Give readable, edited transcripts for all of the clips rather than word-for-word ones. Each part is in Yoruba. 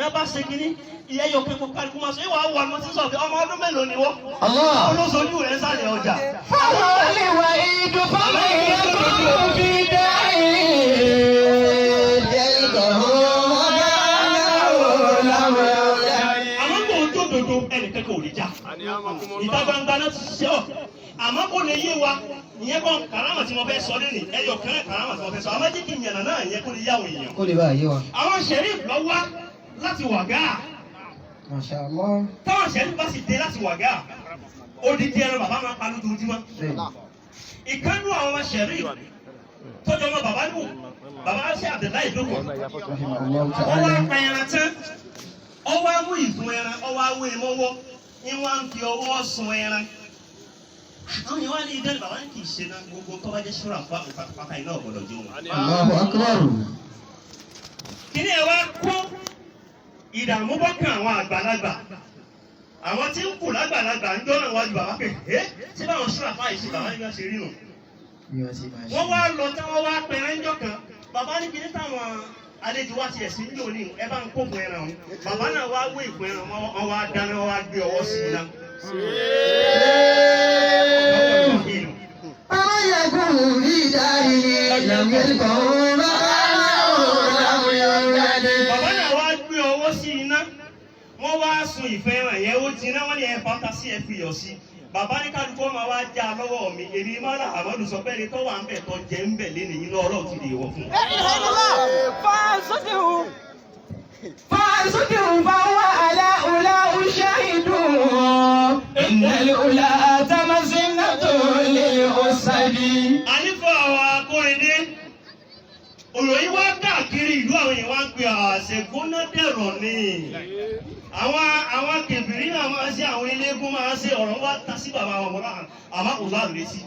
Náà bá ṣe kínní ìyá yọ pé kó kálukú máa sọ ìwà wà lọ sí sọ̀kẹ́, ọmọ ọdún mélòó ni wọ́n? Allah. Olóṣojú rẹ̀ ń sàlẹ̀ ọjà. فهو الوعيد فمن يكون في داره يلقه مكانه لم يولد. Àmọ́ kò tó dodo, ẹnìkan kò lè já. Ìta gbangba náà ti ṣiṣẹ́ ọ̀, àmọ́ kò lè yé wa. Ìyẹn kọ́ karama tí mo fẹ́ sọ lẹ́nìí, ẹyọ kan karama tí mo fẹ́ sọ, àmọ́ jẹ́ kí n yànnà náà ìyẹn kó lè yá àwọn èèyàn. Kó lè bá yé wa. Àwọn sheriff lọ wá láti Wàgá. Masha Allah. Táwọn sheriff bá sì dé láti Wàgá, odidi ẹran bàbá máa pa lójoojúmọ́. Ìkànnù àwọn sheriff tọ́jú ọmọ bàbá nù, bàbá ṣe Abdullahi Dókò, Rahimahullah wọ́n wá ta'ala. pa ẹran tán, ọwọ́ á mú ìfun ẹran, ọwọ́ á wé mọ́wọ́ ní wọ́n á ń fi ọwọ́ sun ẹran. Àwọn yẹn wá ní idán, bàbá ní kì í ṣe náà, gbogbo tó bá jẹ́ ṣúra fún àwọn pátápátá iná ọ̀gbọ́dọ̀ jó wọn. Allahu akbar. Kíní ẹ wá kó ìdààmú bọ́kàn àwọn àgbàlagbà, àwọn tí ń kù lágbàlagbà ń jọ́nà wájú bàbá pé ẹ́ ṣé báwọn ṣúra fáyìí ṣe, bàbá ní bí wọ́n ṣe rí nù. Bí wọ́n ṣe máa ṣe. Wọ́n wá lọ tí wọ́n wá pẹ̀rẹ́ ńjọ́ kan, bàbá ní kíní táwọn àlejò wá tiẹ̀ sí ní òní, ẹ bá ń kó fún ẹran òun. Bàbá náà wá wé ìfún ẹran wọn, wọ́n wá dáná, wọ́n wá gbé ọwọ́ sí iná. فمن يكن في داره لم يلقه مكانه لم يولد. Bàbá náà wá gbé ọwọ́ sí iná, wọ́n wá sun ìfẹ́ ẹran yẹn, ó jiná, wọ́n ní ẹ fata sí, ẹ fi iyọ̀ sí. Bàbá ní kálukú ọmọ wa já lọ́wọ́ mi, èmi mọ́lá àmọ́dù sọ pé ẹni tó wà ń bẹ̀ tó jẹ́ ń bẹ̀ lé nìyí náà, Ọlọ́run ti lè wọ̀ fún un. فانصته فهو على أولى شاهد، إن الأولى تمزنة للأسد. Ànífọ̀ àwọn akóredé òròyìn wá káàkiri ìlú, àwọn èèyàn wá ń pe àṣẹ gbóná dẹ̀rọ̀ ni àwọn kẹfìrí náà máa ń ṣe, àwọn eléégún máa ń ṣe. Ọ̀rọ̀ wá ta sí bàbá àwọn ọmọ àmọ́ kò láàrú létí.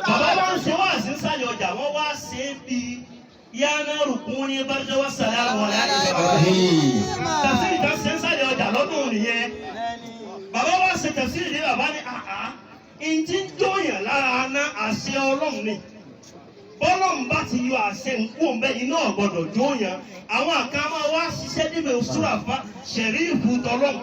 Bàbá bá ń ṣe wá sí nsàlẹ̀ ọjà, wọ́n wá ṣe é bí yánà rùkún ní bàjẹ́ wá sàlẹ̀ àwọn ọ̀rẹ́ tafsiri kan ṣe nsàlẹ̀ ọjà lọ́dún nìyẹn. Bàbá wá ṣe tafsiri ní, bàbá ní àhá ntí ń dóyàn lára aná, àṣẹ Ọlọ́run ni. Bọ́lọ́run bá ti yọ àṣẹ nkú òǹbẹ, iná ọ̀gbọ́dọ̀ jóyàn. Àwọn àká máa wá ṣiṣẹ́ níbẹ̀ sùràfà ṣẹ̀ríìfù tọ́lọ́run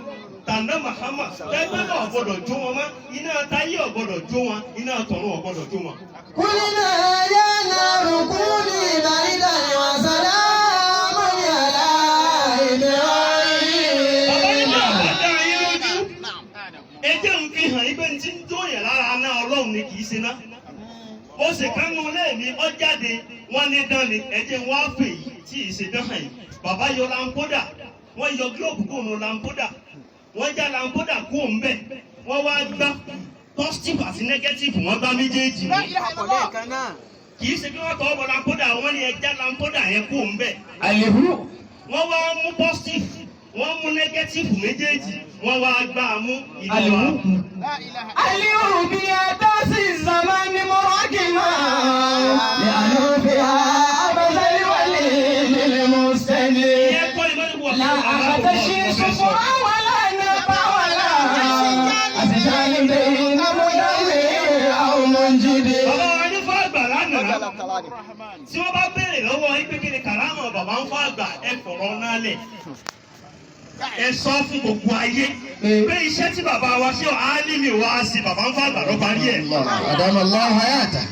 tànà Mahama ẹgbẹ́ náà ọ̀gbọ́dọ̀ jó wọn mọ́, iná táyé ọ̀gbọ́dọ̀ jó wọn, iná tọ̀run ọ̀gbọ́dọ̀ jó wọn. قلنا يا نار كوني بردا وسلاما على Bàbá nígbà إبراهيم. bá dá yín lójú, ẹjẹ́ ń fi hàn yín pé ní ti ń jóyàn lára aná, Ọlọ́run ni, kì í ṣe ná. Ó sì kánú lẹ́ẹ̀mí ọ jáde, wọ́n ní dán ni, ẹjẹ́ wọn á fè yìí tí ì ṣe dán hàn yìí. Bàbá yọ lampoda, wọ́n yọ gílóòbù kó nu lampoda, wọ́n já lampoda kó ń bẹ̀, wọ́n wá gbá positive àti negative, wọ́n gbá méjèèjì mú. Kì í ṣe kí wọ́n tọ́ bọ lampoda, wọ́n ní ẹja lampoda yẹn kó ń bẹ̀. Àlèhù. Wọ́n wá mú positive, wọ́n mú negative méjèèjì, wọ́n wá gbá a mú ìlú wa. Àlèhù bí adásí zamani mọ́rákìmá. Lẹ́nu abẹ́sẹ̀lẹ̀ wọlé nílẹ̀ mọ́sẹ́lẹ̀. Ìyẹn kọ́ ni wọ́n ní wọ́n La àkàtàṣe ṣùfọ́ wàlá nàbà wàlá. Àṣìṣàlẹ̀ bẹ́ẹ̀ ní mọ́jáwé àwọn ọmọ jíde. Bàbá wa ní fún àgbà lánàá, tí wọ́n bá béèrè lọ́wọ́ yín pé kí ni kàrámọ̀ bàbá ń fún àgbà, ẹ fọ̀rọ̀ náà lẹ̀, ẹ sọ fún gbogbo ayé pé iṣẹ́ tí bàbá wa ṣe álímì wá sí, bàbá ń fún àgbà ló parí ẹ̀. أدام الله حياته.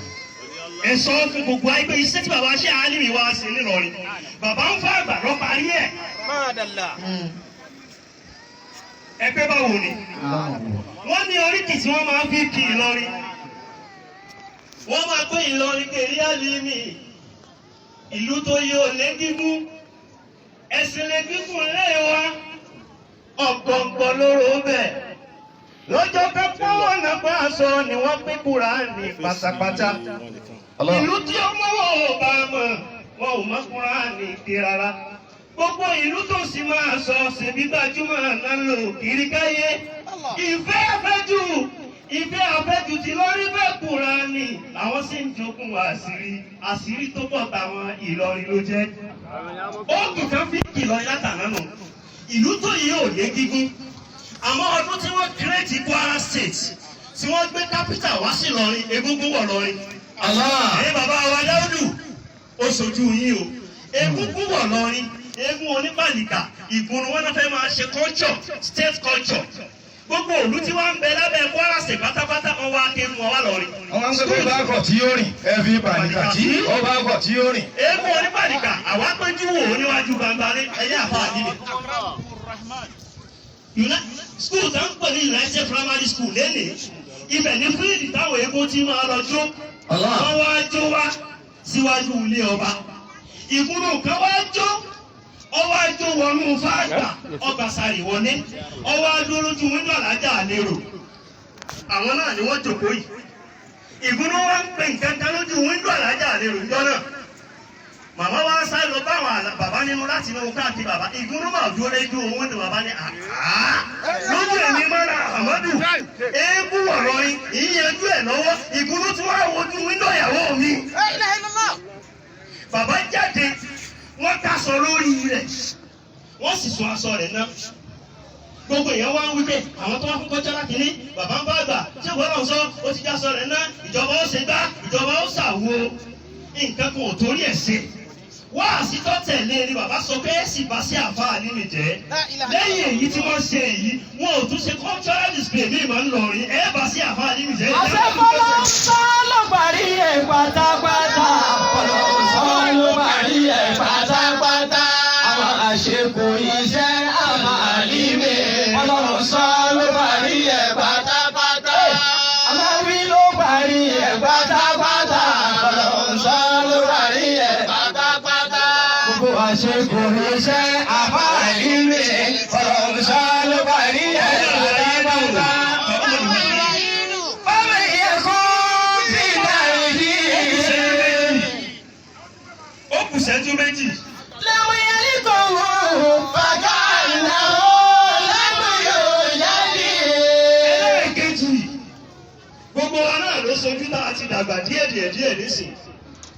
Ẹ sọ fún gbogbo ayé pé iṣẹ́ tí bàbá ṣe álímì wá sí nílọrin, bàbá ń fún àgbà ló parí ẹ̀. Ẹ pé báwo ni wọ́n ní oríkì tí wọ́n máa fi kí Ìlọrin, wọ́n máa pé Ìlọrin kèrè álímì, ìlú tó yẹ ò lé gígún, ẹ̀sìn lè gígùn lé wa, ọ̀gọ̀ǹgọ̀ lóró bẹ̀ lọ́jọ́ kápẹ́ wọn náà bá aṣọ ni wọ́n pín Kúránì pátápátá. Ìlú tí ó mọ́wọ́ ò bá mọ̀, wọn ò mọ̀ Kúránì ké rárá. Gbogbo ìlú tó sì máa sọ ṣèbí gbajúmọ̀ náà lò kiri káyé. Ìfẹ́ àfẹ́jù, ìfẹ́ àfẹ́jù ti lórí bẹ́ẹ̀ Kúránì làwọn sì ń jogún àṣírí, àṣírí tó pọ̀ táwọn Ìlọrin ló jẹ́. Ó kì kan fi Ìlọrin látàná nù. Ìlú tó yìí ò lé gígùn, àmọ́ ọdún tí wọ́n create Kwara State, tí wọ́n gbé capital wá sí Ìlọrin, egúngún wọ̀ lọrin. Allah. Ẹ̀yin bàbá wa Dáúdù, ó ṣojú yín o. Egúngún wọ̀ lọrin, eégún onípàlìkà, Ìgúnnu wọn náà fẹ́ máa ṣe culture, state culture. Gbogbo òlu tí wọ́n ń bẹ lábẹ́ Kwara State pátápátá, wọn wá ké wọn wá lọ rí. Àwọn ń pè bá kọ̀ tí ó rìn, ẹ fi pàdíkà tí ó bá kọ̀ tí ó rìn. Eégún onípàdìkà, àwa péjú wò ó níwájú gbangba ní ẹ̀yà àfa àdìmí. School tá ń pè ní United Primary School lẹ́nìí, ibẹ̀ ní field táwọn eégún ti máa lọ jó. Allah. Wọ́n wá jó wá síwájú ilé ọba. Ìgúnnú kan wá jó, ọwọ́ ajó wọnú fáàgbà ọgbà sáré wọlé, ọwọ́ adó lójú window alájà àlérò. Àwọn náà ni wọ́n jòkó yìí. Ìgúnnú wa ń pè nǹkan kan lójú window alájà àlérò ńjọ́ náà. Màmá wa sáré lọ bá àwọn bàbá nínú láti inú káàkiri. Bàbá, ìgúnnú máa dúró lójú window. Bàbá ní àá lójú èmi mọ́ra Àmọ́dù eégún ọ̀rọ̀ ìyẹnjú ẹ̀ lọ́wọ́. Ìgúnnú tí wọ́n á wojú window ìyàwó mi. Bàbá jáde, wọ́n kásọ lórí rẹ̀, wọ́n sì sọ aṣọ rẹ̀ náà. Gbogbo èèyàn wá ń wí pé àwọn tó wá fún kọjá lákìíní, bàbá ń bá àgbà tí ògbọ́n náà sọ ó ti já sọ rẹ̀ náà. Ìjọba ó ṣe gbá, ìjọba ó ṣàwo, nǹkan kan ò torí ẹ̀ ṣe. Wá àsìtọ́ tẹ̀lé ni bàbá sọ pé sì bá sí àfáà nínú ìjẹ́. Lẹ́yìn èyí tí wọ́n ṣe èyí, wọn ò tún ṣe cultural display ní ìmọ̀ ńlọrin ẹ̀ bá sí àfáà nínú ìjẹ́. Àṣẹ fọlọ́ ń sọ ló parí ẹ̀ pátápátá. Fọlọ́ ń sọ ló parí ẹ̀ pátápátá. Àwọn àṣekù iṣẹ́ àmà àlímẹ̀. Fọlọ́ ń sọ ló parí ẹ̀ pátápátá. Àmàwí ló parí ẹ̀ pátápátá. Fọlọ́ ń sọ ló parí ẹ̀ pátápátá. Gbogbo àṣekù iṣẹ́ àmà àlímẹ̀. Fọlọ́ ń sọ ló parí ẹ̀ pátápátá. فمن يكون في داره Ó kù ṣẹ́jú 2. لم يلقه فكأنه لم يولد. Ẹlẹ́ẹ̀kejì, gbogbo wa náà ló sojú tá a ti dàgbà díẹ̀ díẹ̀ díẹ̀ nísìn.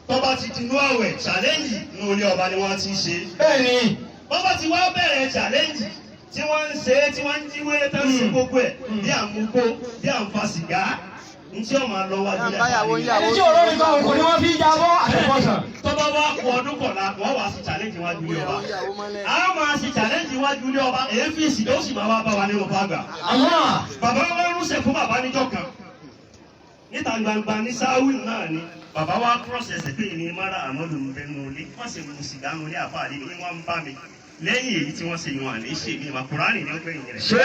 Tó bá ti dinú àwẹ̀, challenge ní orí ọba ni wọ́n ti ń ṣe. Bẹ́ẹ̀ni. Wọ́n bá ti wá bẹ̀rẹ̀ challenge tí wọ́n ń ṣe, tí wọ́n ń jí wéré tán, ṣe gbogbo ẹ̀ bí à ń mugbó, bí à ń fa sìgá, ní tí ó máa lọ wájú. Ẹni tí olórin kan kò ní wọ́n fi jábọ́ àtẹ̀kọ́sàn. Tó bá wá kú ọdún kọ̀la, wọ́n wá sí challenge wájú ilé ọba. A máa ṣe challenge wájú ilé ọba, èéfín ìsìnkú ó sì máa wá bá wa nínú fàgbà. Allah. Bàbá wa rúṣẹ̀ fún bàbá níjọ́ kan níta gbangba ní sáwì náà ni bàbá wa cross ẹsẹ̀ pé ní mara Àmọ́dù ń bẹ nù ilé, wọ́n sì mú sìgá nù ilé àfáàní ní wọ́n ń bá mi. Lẹ́yìn èyí tí wọ́n ṣe ìwọ̀n àní ṣe mí ìwà Kùránì ní ọgbẹ́ ìyẹn rẹ̀. Ṣé.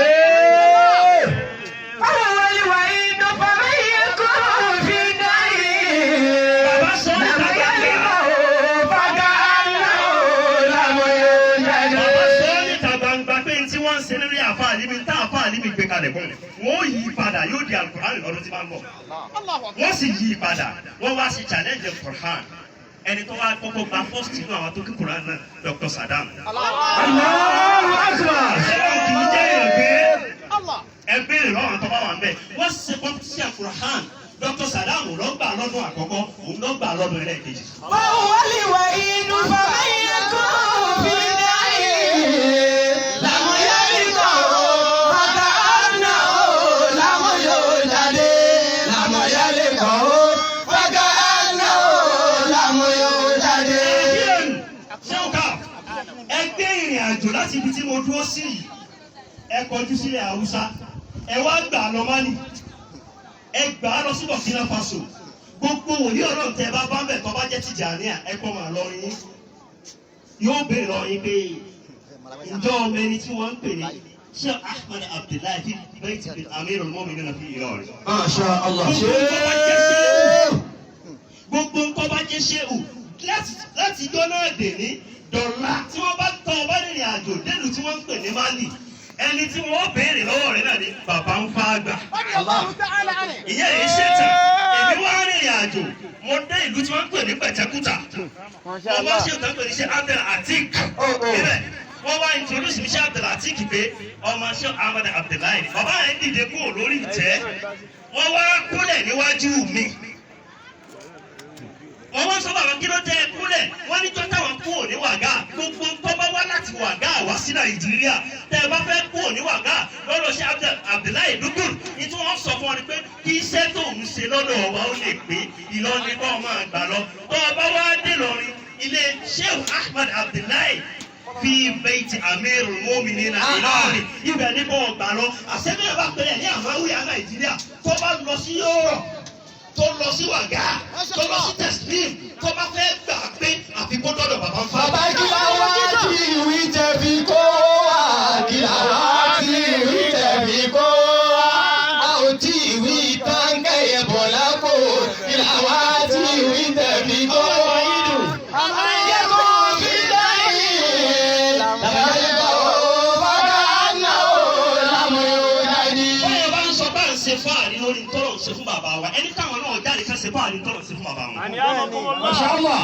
Báwo ni wàá dọ́pọ̀ báyìí kó fi dá yìí? Bàbá sọ níta gbangba. Bàbá sọ níta gbangba pé tí wọ́n ń ṣe lórí àfáàní mi tá àfáàní mi gbé kalẹ̀ fún wọn, ó yí padà, yóò di Àlùkùránì lọ́dún tí máa ń bọ̀. Wọ́n sì yí padà, wọ́n wá sí challenge Quran. Ẹni tó wá kọ́kọ́ gba first nínú àwọn tó kí Quran náà, Dr. Saddam. Allahu Akbar. Ṣé kì í jẹ́ èèyàn gbé? Ẹ béèrè lọ́wọ́ tó bá wà ń bẹ̀. Wọ́n ṣe competition Quran, Dr. Saddam ló gbà lọ́dún àkọ́kọ́, òun ló gbà lọ́dún ẹlẹ́ẹ̀kejì. وهو الوحيد فمن يكن في داره لم يلقه فكأنه لم يولد. لم يلقه فكأنه لم يولد. Ṣé ẹ gbé ìrìn àjò láti ibi tí mo dúró sí yìí, ẹ kọjú sílẹ̀ Haúsá, ẹ wá gbà lọ Mali, ẹ gbà á lọ sí Burkina Faso. Gbogbo wòlíì Ọlọ́run tẹ bá bá ń bẹ̀, tó bá jẹ́ Tìjàníà, ẹ kọ́ máa lọ yín, yóò béèrè lọ yín pé ǹjọ́ ọmọ ẹni tí wọ́n ń pè ní Sheikh Ahmed Abdullahi fi bẹ́ẹ̀tì bin Amirul Mu'minin fi Ìlọrin. Masha Allah. Gbogbo nǹkan bá jẹ́ ṣéwù láti ijọ́ náà dè ní dọ̀là, tí wọ́n bá tọ́ ọ bá rìnrìn àjò délùú tí wọ́n ń pè ní Mali, ẹni tí wọ́n béèrè lọ́wọ́ rẹ̀ náà ni bàbá ń fa àgbà. Ìyẹn èyí ṣètàn. Èmi wá rìnrìn àjò, mo dé ìlú tí wọ́n ń pè ní Pẹ̀tẹ́kùtà. Mo bá ṣe ìtàn pè ní ṣe Abdul Atik níbẹ̀. Wọ́n wá introduce mi ṣe Abdul Atik pé ọmọ ṣe Ahmed Abdullahi. Bàbá yẹn dìde kúrò lórí ìtẹ́, wọ́n wá kúnlẹ̀ níwájú mi. Wọ́n wá sọ, "Bàbá, kí ló tẹ́ ẹ kúnlẹ̀?" Wọ́n ní tó táwọn kúrò ní Wàgá, gbogbo tó bá wá láti Wàgá wá sí Nàìjíríà, tẹ́ ẹ bá fẹ́ kúrò ní Wàgá lọ́dọ̀ ṣe Abdullahi Dugur ní, tí wọ́n sọ fún ọ ni pé kí iṣẹ́ tó ń ṣe lọ́dọ̀ wa ó lè pé Ìlọrin kọ́ máa gbà lọ. Tó o bá wá dé lọrin, ilé Sheikh Ahmed Abdullahi Fi bẹ́ẹ̀tì Amirul Mu'minin Ìlọrin. Ibẹ̀ ní kò gbà lọ. Àṣẹ́bíyàn bá pẹ̀lẹ́ ní Àmáwíyá Nàìjíríà tó bá lọ sí Yórọ̀, tó lọ sí Wàgá, tó lọ sí Tẹ̀sílìm, tó bá fẹ́ gbà pé àfi kó dọ́dọ̀ bàbá ń fa. Bàbá kí la wá tí ìwí tẹ fi kó wá? Kí la wá tí ìwí tẹ fi kó wá? A ò tí ìwí tán kẹ́yẹ bọ̀ lápò. Kí la wá tí ìwí tẹ fi kó wá? Ayé kò fi dáyé. Láyé bá o bàbá náà o lámúyò dání. Báyọ̀ bá ń sọ bá ń ṣe fáàrí lórí tọ́lọ̀ ń ṣe fún bàbá wa. Ẹni káwọn náà jáde ká ṣe fáàrí tọ́lọ̀ ń ṣe fún bàbá wọn. Mashallah.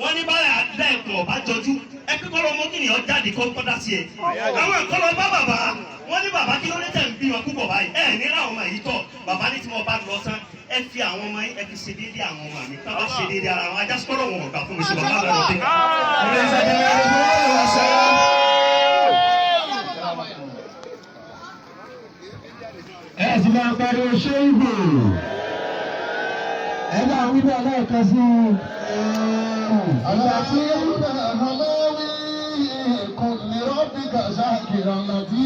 Wọ́n ní báyà lẹ́ẹ̀kan ọ̀bá jọjú ẹ pé kọ́ lọ́mọ kí nìyẹn jáde kó kọ́ dá sí ẹ. Àwọn ẹ̀kọ́ lọ bá bàbá wọ́n ní bàbá kí ló dé tẹ̀ ń bí wọn púpọ̀ báyìí ẹ ní láwọn ọmọ yìí tọ̀. Bàbá ní tí mo bá lọ tán, ẹ fi àwọn ọmọ yín, ẹ fi ṣe déédéé àwọn ọmọ mi. Tá bá ṣe déédéé ara wọn, ajá sọ́rọ̀ wọn ọ̀gbà fún mi sí bàbá rẹ̀ lọ́dẹ. Ẹ sì máa pariwo ṣéǹgù. Ẹ bá wí bẹ́ẹ̀ lẹ́ẹ̀kan sí i. Ìgbà tí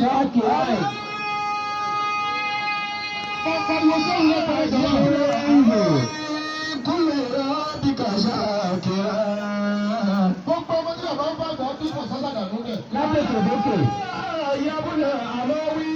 Ṣáàkì láì. Ṣéǹgù. Gbogbo ọmọ tí bàbá ń bá àgbà bí kò sásàdà lókè. Látòkè dókè. Ìyábùnà àlọ́ wí.